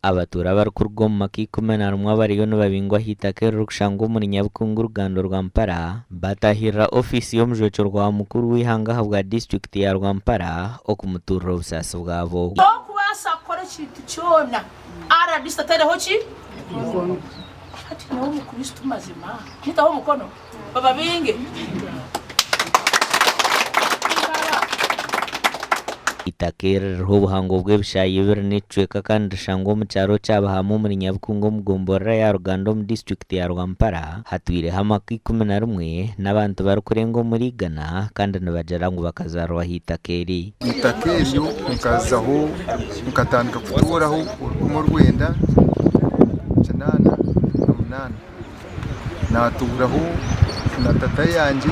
Abatuura abarikuruga omu maka 11 abariyo nibabingwa aha itaka eririkushangwa omuri Nyabikungu Rugando Rwampara batahirira ofiisi y'omujwekyerwa mukuru w'eihanga ahabwa disiturikiti ya Rwampara okumuturira obusaasi bwabo. Tokubaasa kukora ekintu kyona rdc tataireho ki? Mukono. Hati nyowe omukristo mazima nitaho omukono bababinge? Eitaka eri ririho obuhango bw'ebishaayi bibiri n'ekicweka kandi rishangwa omu kyaro kya Bahama omuri Nyabikungu omu gomborora ya Ruganda omu disiturikiti ya Rwampara hatwireho amaka 11 n'abantu barikurenga omuri igana kandi nibagira ngu bakazaarwa aha itaka eri. Eitaka eryo nkazaho nkatandika kutuuraho orukumi orwenda 88. Naatuuraho na tata yangye,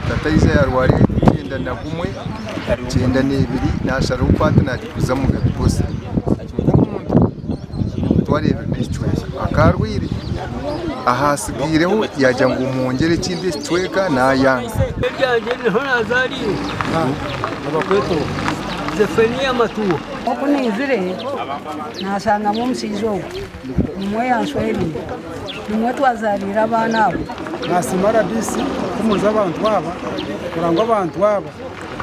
tata yaija yaarwara 91, 92 naasharaho kukwata naagiguza Mugabe Bbosa. Nk'omuntu twareebire n'ekicweka akaarwaire, ahaatsigaireho yaagira ngu mwongyere ekindi ekicweka naayanga. Eryangye niho nazaariirwe abakwetwa Zephania Matuwo. Oku naizire nashangamu omushaija ogu nimwo yanshwereire, nimwo twazaariire abaana abo. Nasiima rdc kuhumuriza abantu aba kurora ngu abantu aba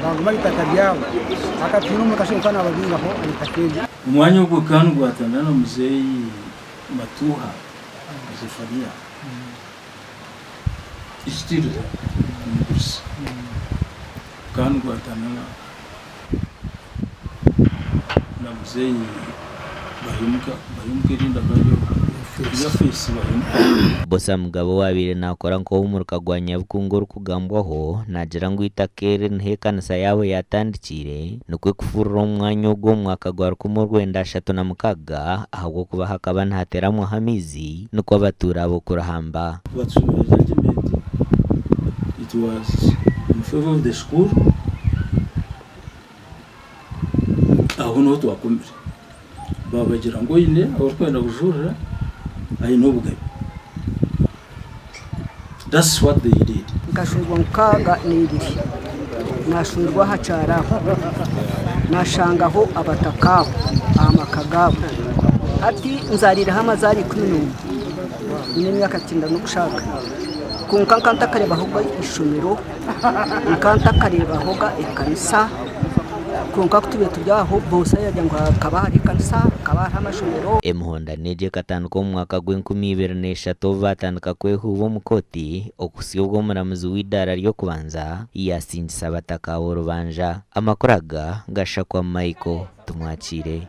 baguma aha itaka ryabo hati tihaine omuntu ashoboire kuba nababingaho aha itaka eryo. Omwanya ogwo gukaba nigwatana na muzeeyi Matuuha Zephania Ekitiiriza omugurusi gukaba nigwatana na muzeeyi Bahemuka, Bahemuka erindi akaba ari oha? Yafeesi Bahemuka. Bosa Mugabe owaabaire naakora nk'ow'omuruka gwa Nyabikungu orikugambwaho naagira ngu eitaka eri niho ekanisa yaabo yaatandikiire nikwo kufurura omu mwanya ogwo omu mwaka gwa 1936 ahabw'okuba hakaba nihateramwaho amaizi nikwo abatuura abo kurihamba. Batusomera judgement, it was in favour of the school, aho niho twakomire. Babagira ngu oine orikwenda kujurira aine obugabe. That's what they did. Nkashwerwa 62, nashwerwa aha kyaro aho, nashangaho abataka abo aha maka gaabo. Hati nzariireho amazaara 11, nyine emyaka 96 kwonka nkaba ntakareebahoga eishomero. Nkaba ntakareebahoga ekanisa, kwonka ku tubaire turi aho bosa yaagira ngu hakaba hariho ekanisa, hakaba hariho amashomero. Emihondano egi ekatandika omu mwaka gw'enkumi ibiri n'eshatu obu baatandika kwehuuba omu kooti okuhitsya obu omuramuzi w'eidaara ry'okubanza yaasingisa abataka abo orubanja. Amakuru aga gashakwa Michael Tumwakiire.